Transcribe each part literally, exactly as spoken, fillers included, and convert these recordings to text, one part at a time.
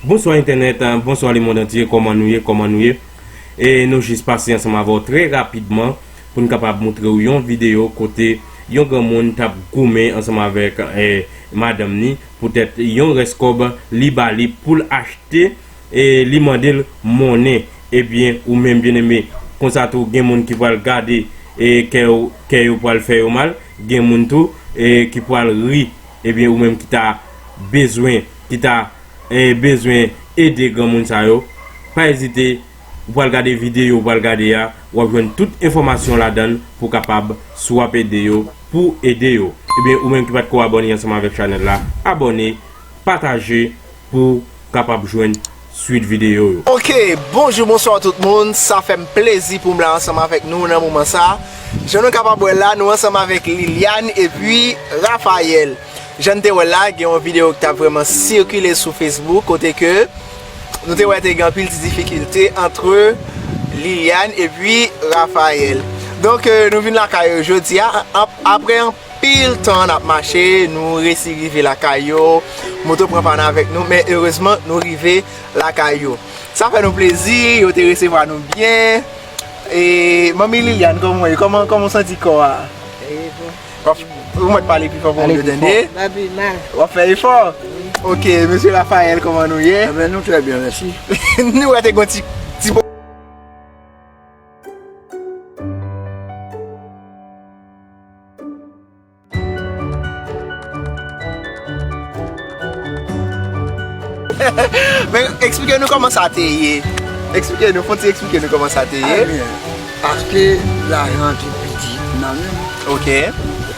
Bonswa entènèt, bonswa lemonn antye, kòman nou ye, kòman nou ye? E nou jis pase ansanm avè w trè rapidman pou n kapab moutre w yon videyo kote yon granmoun t ap goumen ansanm avèk, eh, madanm ni poutèt yon rès kòb li ba li pou l achte, e li mande l monnen. Ebyen, ou menm byeneme, konsa tou gen moun ki pral gade, e kè yo, kè yo pral fè yo mal, gen moun tou, e ki pral ri. Ebyen, ou menm ki ta bezwen, ki ta e, bezwen ede granmoun sa yo, pa ezite, ou pral gade videyo ou pral gade a, w ap jwenn tout enfòmasyon ladan l pou w kapab, si w ap ede yo, pou ede yo. Ebyen, ou menm ki pa t ko abòne ansanm avèk chanèl la, abòne, pataje pou w kapab jwenn swit videyo yo. Ok, bonjou, bonswa tout moun. Sa fè m plezi pou m la ansanm avèk nou nan moman sa. Jan nou kapab wè la, nou ansanm avèk Liliane epi Raphaël. Jan n te wè l la, gen yon videyo ki t ap vrèman sikile sou Facebook, kote ke nou te wè te gen anpil ti difikilte antre Liliane epi Raphaël. Donk, euh, nou vin lakay yo jodi a, ap-, apre anpil tan n ap mache, nou resi rive lakay yo, moto pran pa n avèk nou, men erezman, nou rive lakay yo. Sa fè nou plezi, yo te resevwa nou byen. E, manmi Liliane, kòman w ye? Kòman, kòman w santi kò a? E bon. W ap, ou mèt pale pi fò pou moun yo tande. M ap viv mal. W ap fè efò? Wi. Ok, mesye Raphaël, kòman nou ye? Enben, nou trè byen, mèsi. Nou wè te gon ti, ti po- Men eksplike nou kòman sa te ye. Eksplike nou, fon ti eksplike nou kòman sa te ye. Ebyen, paske lajan te piti nan men m. Ok.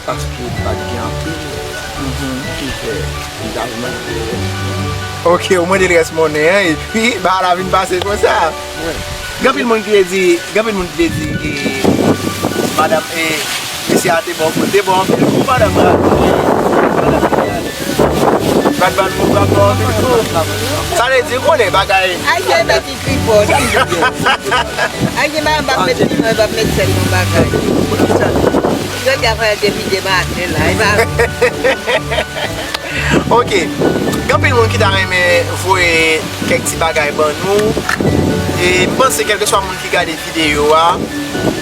Paske pa t gen anpil. Mhm. Ki fè m ta mande l rès monnen. Ok, ou mande l rès monnen an, epi bagay la vin pase konsa. Wi. Gen anpil moun ki te di, gen anpil moun ki te di, e, madanm, e, mesye a te ba w kou, te ba w anpil kou, madanm la. Madanm mesye a te ba w anpil kou. Sa vle di, ou konnen bagay. Ay, se bèt ki tripòt. Ay, se madanm pa met piman, pa met sèl nan bagay. Jodi a, fè te pide maten la, e pa. Ok. Gen anpil moun ki ta renmen voye kèk ti bagay ban nou. E m panse kèlkeswa moun ki gade videyo a,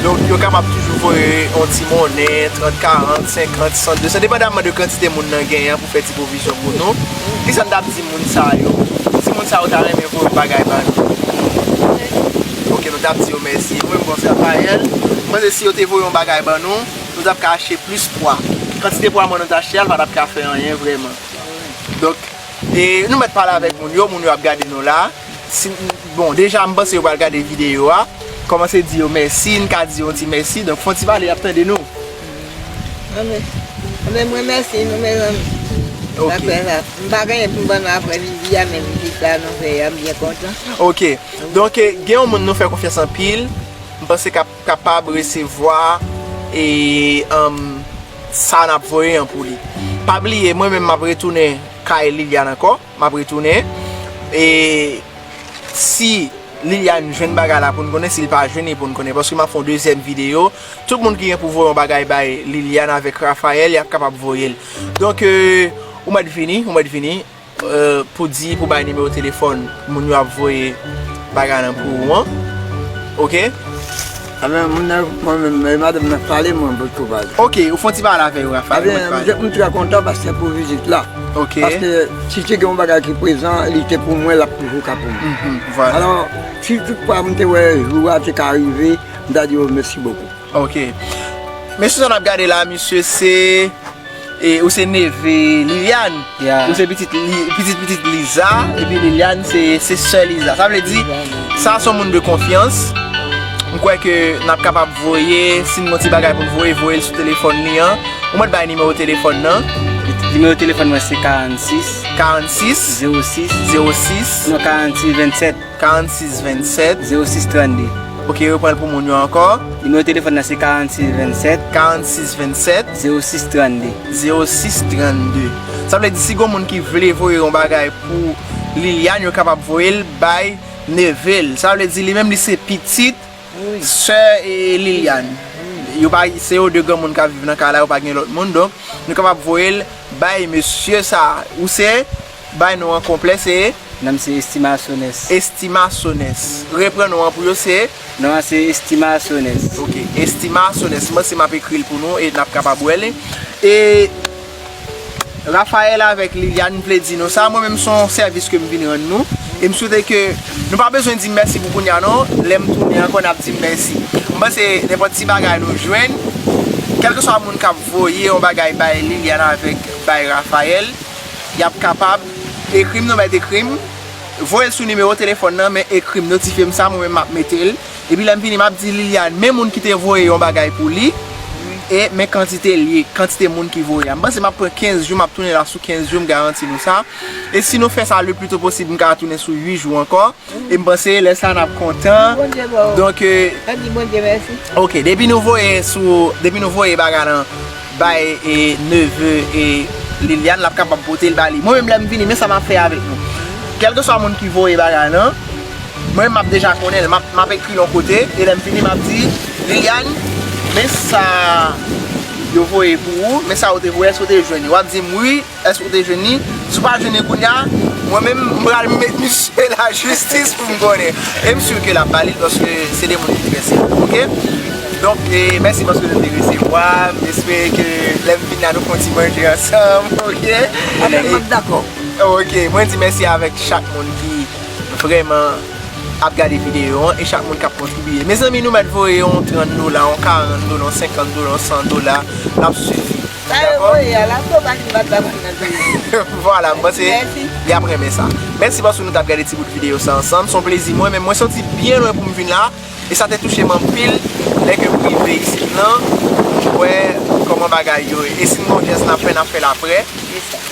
donk yo kapab toujou voye yon ti monnen, trant, karant, senkant, san, desan, depandaman de kantite moun nan genyen pou fè ti pwovizyon pou nou. Kisa n t ap di moun sa yo? Si moun sa yo ta renmen voye yon bagay ban nou. Ok, nou t ap di yo mèsi. Mwen, bon, se Raphaël. M panse si yo te voye yon bagay ban nou, nou t ap ka achte plis pwa. Kantite pwa mwen nou t achte a, l pa t ap ka fè anyen vrèman. Donk, e, nou mèt pale avèk moun yo, moun yo ap gade nou la. Si, bon, deja, m panse yo pral gade videyo a. Kòmanse di yo mèsi, n ka di yo yon ti mèsi. Donk, fè yon ti pale, y ap tande nou. Anben, anben, mwen mèsi nou, mezanmi. Ok. Apre sa, m pa gen anyen pou m ban nou apre vizit la, men vizit la nou fè a, m byen kontan. Ok. Donk, e, gen yon moun nou fè konfyans anpil. M panse k ap kapab resevwa, e, um, sa n ap voye an pou li. Pa bliye, mwen menm m ap retounen kay Liliane ankò, m ap retounen. E si Liliane jwenn bagay la pou n konnen, si l pa jwenn li pou n konnen, paske m ap fè yon dezyèm videyo. Tout moun ki gen pou voye yon bagay bay Liliane avèk Raphaël, y ap kapab voye l. Donk, e, ou mèt vini, ou mèt vini. Eh, pou di, pou bay nimewo telefòn moun yo ap voye bagay lan pou ou an. Ok? Anben, moun nan, mwen menm, eh, madanm nan pale mwen pou tou bagay. Ok, ou fè yon ti pale avè yo, Raphaël, mwen pale. Anben, m trè kontan paske pou vizit la. Ok. Paske si te gen yon bagay ki prezan, li te pou mwen, l ap toujou ka pou mwen. Mhm, vwala. Alò, si toutfwa m te wè jou a te ka rive, m ta di yo mèsi bokou. Ok. Mesye sa n ap gade la, misye se, e, ou se neve Liliane. Ya. Ou se pitit Li-, pitit pitit Liza, epi Liliane se, se sè Liza. Sa vle di, sa se yon moun de konfyans. M kwè ke n ap kapab voye, si n gen yon ti bagay pou n voye, voye l sou telefòn li an. Ou mèt bay nimewo telefòn nan. Nimewo telefòn mwen se karannsis. Karannsis. Zewo sis. Zewo sis. Non, karannsis vennsèt. Karannsis vennsèt. Zewo sis trannde. Ok, reprann l pou moun yo ankò. Nimewo telefòn nan se karannsis vennsèt. Karannsis vennsèt. Zewo sis trannde. Zewo sis trannde. Sa vle di, si gon moun ki vle voye yon bagay pou Liliane, yo kapab voye l bay neve l. Sa vle di, li menm, li se pitit sè, e, Liliane. Yo pa, se yo de granmoun k ap viv nan kay la, yo pa gen lòt moun. Donk, nou kapab voye l bay mesye sa. Ou se, bay non an konplè, se Non m se Estima Sones. Estima Sones. Reprann non an pou yo se Non an se Estima Sones. Ok, Estima Sones. Mwen se m ap ekri l pou nou e n ap kapab wè li. E Raphaël avèk Liliane vle di nou sa. Mwen menm se yon sèvis ke m vin rann nou. E m swete ke nou pa bezwen di m mèsi pou kounya non. Lè m tounen ankò n ap di m mèsi. M panse nenpòt ti bagay nou jwenn, kèlkeswa moun k ap voye yon bagay bay Liliane avèk bay Raphaël, y ap kapab ekri m, nou mèt ekri m, voye l sou nimewo telefòn nan, men ekri m, notifye m sa, mwen menm m ap mete l. Epi lè m vini, m ap di Liliane, men moun ki te voye yon bagay pou li, e men kantite l ye, kantite moun ki voye a. M panse m ap pran kenz jou, m ap tounen la sou kenz jou, m garanti nou sa. E si nou fè sa le pli to posib, m ka tounen sou uit jou ankò. E m panse lè sa n ap kontan. Donk, Ok, depi nou voye sou, depi nou voye bagay lan bay e neve e Liliane, l ap kapab pote l ba li. Mwen menm lè m vini, men sa m ap fè avèk nou. Kèlkeswa moun ki voye bagay lan, mwen menm m ap deja konnen l, m ap, m ap ekri l yon kote, e lè m vini, m ap di, Liliane, men sa yo voye pou ou, men sa yo te voye, èske w te jwenn yo? W ap di m wi, èske w te jwenn li? Si w pa jwenn li kounya, mwen menm m pral met misye lajistis pou m konnen. E m si ke l ap ba li l paske se de moun ki trè serye, ok? Donk, e, mèsi paske nou te resevwa m. M espere ke lè m vin la, nou fè yon ti manje ansanm, ok? Mwen menm m ap dakò. Ok, mwen di mèsi avèk chak moun ki vrèman ap gade videyo an e chak moun k ap kontribiye. Mezanmi, nou mèt voye yon trant dola, yon karant dola, yon senkant dola, yon san dola, l ap sifi. Sa yo voye a, la, fò pa di m pa t ap vin nan peyi. Vwala, m panse y ap renmen sa. Mèsi paske nou t ap gade ti bout videyo sa ansanm. Se yon plezi mwen, men mwen soti byen lwen pou m vin la. E sa te touche m anpil. Lè ke m rive isit lan, m wè kòman bagay yo ye. E si n gen yon jès n ap fè, n ap fè l aprè.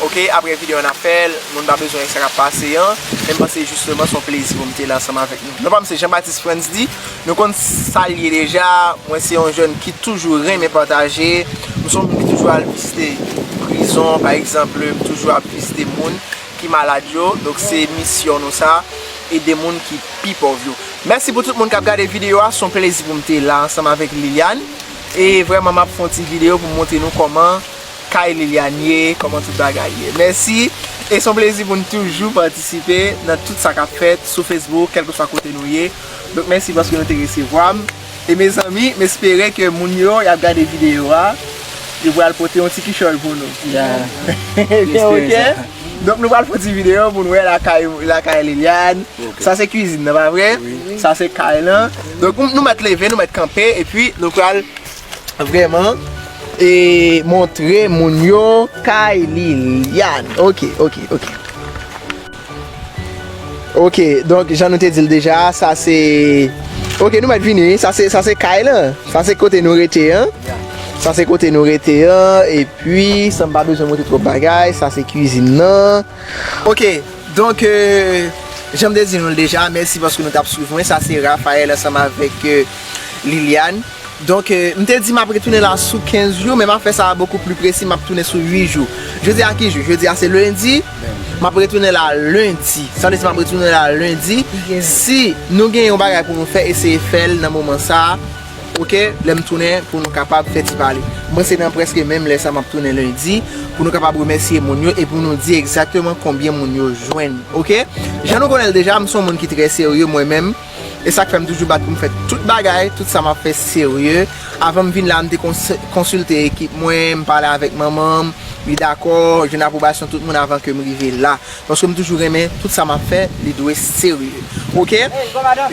Ok, aprè videyo a n ap fè l. Moun pa bezwen wè sa k ap pase an. Men m panse jisteman se yon plezi pou m te la ansanm avèk nou. Non pa m se Jean Baptiste Frantzdy. Nou konn sa l ye deja. Mwen se yon jèn ki toujou renmen pataje. M se yon moun ki toujou al vizite prizon, pa egzanp, m toujou ap vizite moun ki malad yo. Donk se misyon nou sa, ede moun ki pi pòv yo. Mèsi pou tout moun k ap gade videyo a. Se yon plezi pou m te la ansanm avèk Liliane. E vrèman, m ap fè yon ti videyo pou m montre nou kòman kay Liliane ye, kòman tout bagay ye. Mèsi. E se yon plezi pou n toujou patisipe nan tout sa k ap fèt sou Facebook, kèlkeswa kote nou ye. Donk, mèsi paske nou te resevwa m. E mezanmi, m espere ke moun yo y ap gade videyo a, yo pral pote yon ti kichòy pou nou. Ebyen, ok. Donk, nou pral fè yon ti videyo pou n wè lakay, lakay Liliane. Sa se kwizin nan, pa vre? Sa se kay lan. Donk, nou mèt leve, nou mèt kanpe, epi nou pral vrèman e montre moun yo kay Liliane. Ok, ok, ok. Ok, donk, jan nou te di l deja, sa se, ok, nou mèt vini, wi. Sa se, sa se kay lan. Sa se kote nou rete an. Sa se kote nou rete an. Epi, san m pa bezwen montre twòp bagay, sa se kwizin nan. Ok, donk, euh, jan m te di nou l deja, mèsi paske nou t ap swiv mwen. Sa se Raphaël ansanm avèk, euh, Liliane. Donk, euh, m te di m ap retounen la sou kenz jou, men m ap fè sa bokou pli presi, m ap tounen sou uit jou. Jodi a ki jou? Jodi a se lendi. M ap retounen la lendi. Sa vle di m ap retounen la lendi. Si nou gen yon bagay pou nou fè, eseye fè l nan moman sa a. Ok, lè m tounen pou nou kapab fè ti pale. M panse nan prèske menm lè sa m ap tounen lendi pou nou kapab remèsye moun yo e pou nou di egzakteman konbyen moun yo jwenn. Ok? Jan nou konnen l deja, m se yon moun ki trè serye mwen menm. E sa k fè m toujou bat pou m fè tout bagay, tout sa m ap fè serye. Avan m vin la, m te kons- konsilte ekip mwen, m pale avèk manman m, li dakò, jwenn apwobasyon tout moun avan ke m rive la. Paske m toujou renmen tout sa m ap fè, li dwe serye. Ok?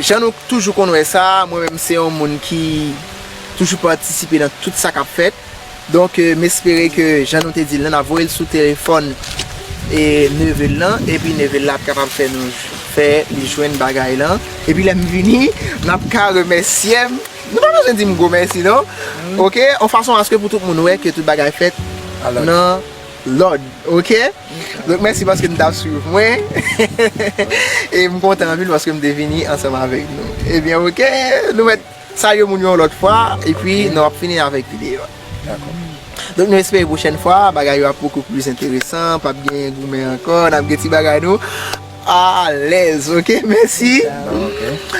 Jan nou toujou konn wè sa, mwen menm se yon moun ki toujou patisipe nan tout sa k ap fèt. Donk, euh, m espere ke jan nou te di l lan, n ap voye l sou telefòn e neve l lan, epi neve l la ap kapab fè nou fè li jwenn bagay lan. Epi lè m vini, n ap ka remèsye m. Nou pa bezwen di m gwo mèsi non. Ok? Yon fason aske pou tout moun wè ke tout bagay fèt nan lòd. Ok? Donk, mèsi paske nou t ap swiv mwen. E m kontan anpil paske m te vini ansanm avèk nou. Ebyen, ok, nou mèt salye moun yo yon lòt fwa, epi nou ap fini avèk videyo a. Donk, nou espere pwochèn fwa, bagay yo ap bokou plis enteresan, p ap gen goumen ankò, n ap gen ti bagay nou alèz, ok? Mèsi.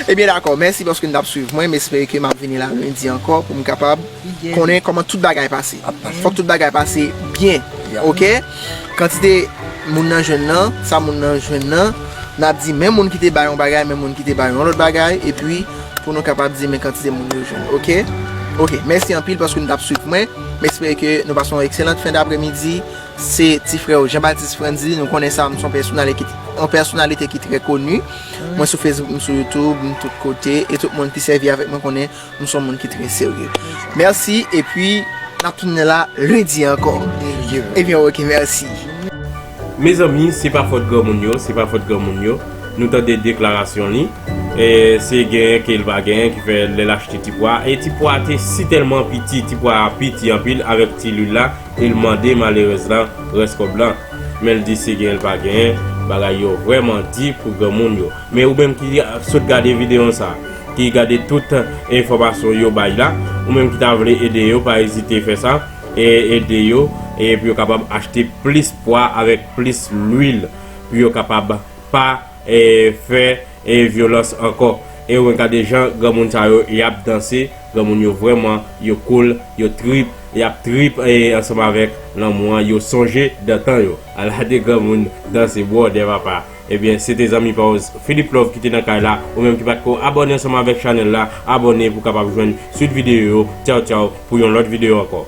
Ebyen, dakò, mèsi paske nou t ap swiv mwen, m espere ke m ap vini la lendi ankò pou m kapab konnen kòman tout bagay pase. Fòk tout bagay pase byen, ok? Kantite moun nan jwenn nan, sa moun nan jwenn nan, N ap di menm moun ki te bay yon bagay, menm moun ki te bay yon lòt bagay, epi pou nou kapab di men kantite moun yo jwenn, oke? Oke, mèsi anpil paske nou t ap swiv mwen. M espere ke nou pase yon ekselant fen dapremidi. Se ti frè w Jean Baptiste Frandy, nou konnen sa, m se yon pèsonalite ki, yon pèsonalite ki trè koni. Mwen sou Facebook, m sou YouTube, m tout kote, e tout moun ki sèvi avèk mwen konnen m se yon moun ki trè serye. Mèsi, epi n ap tounen la lendi ankò. Ebyen, oke, mèsi. Mezanmi, se pa fòt granmoun yo, se pa fòt granmoun yo. Nou tande deklarasyon li. E se genyen ke l pa genyen ki fè lè l achte ti pwa. E ti pwa te si tèlman piti, ti pwa piti anpil avèk ti lwil la, e l mande malerèz lan rès kòb lan. Men l di se genyen l pa genyen, bagay yo vrèman di pou granmoun yo. Men ou menm ki sot gade videyo sa, ki gade tout enfòmasyon yo bay la, ou menm ki ta vle ede yo, pa ezite fè sa, e ede yo, e pou yo kapab achte plis pwa avèk plis lwil, pou yo kapab pa e, fè e, vyolans ankò. E ou gade jan granmoun sa yo y ap danse, granmoun yo vrèman, yo cool, yo trip, y ap trip e, ansanm avèk lanmou an, yo sonje dan tan yo. Ala de granmoun danse bwòdè papa. Ebyen, se te zanmi pa w Philippe Love ki te nan kay la. Ou menm ki pa t ko abòne ansanm avèk chanèl la, abòne pou kapab jwenn swit videyo yo. Tchaw tchaw, pou yon lòt videyo ankò.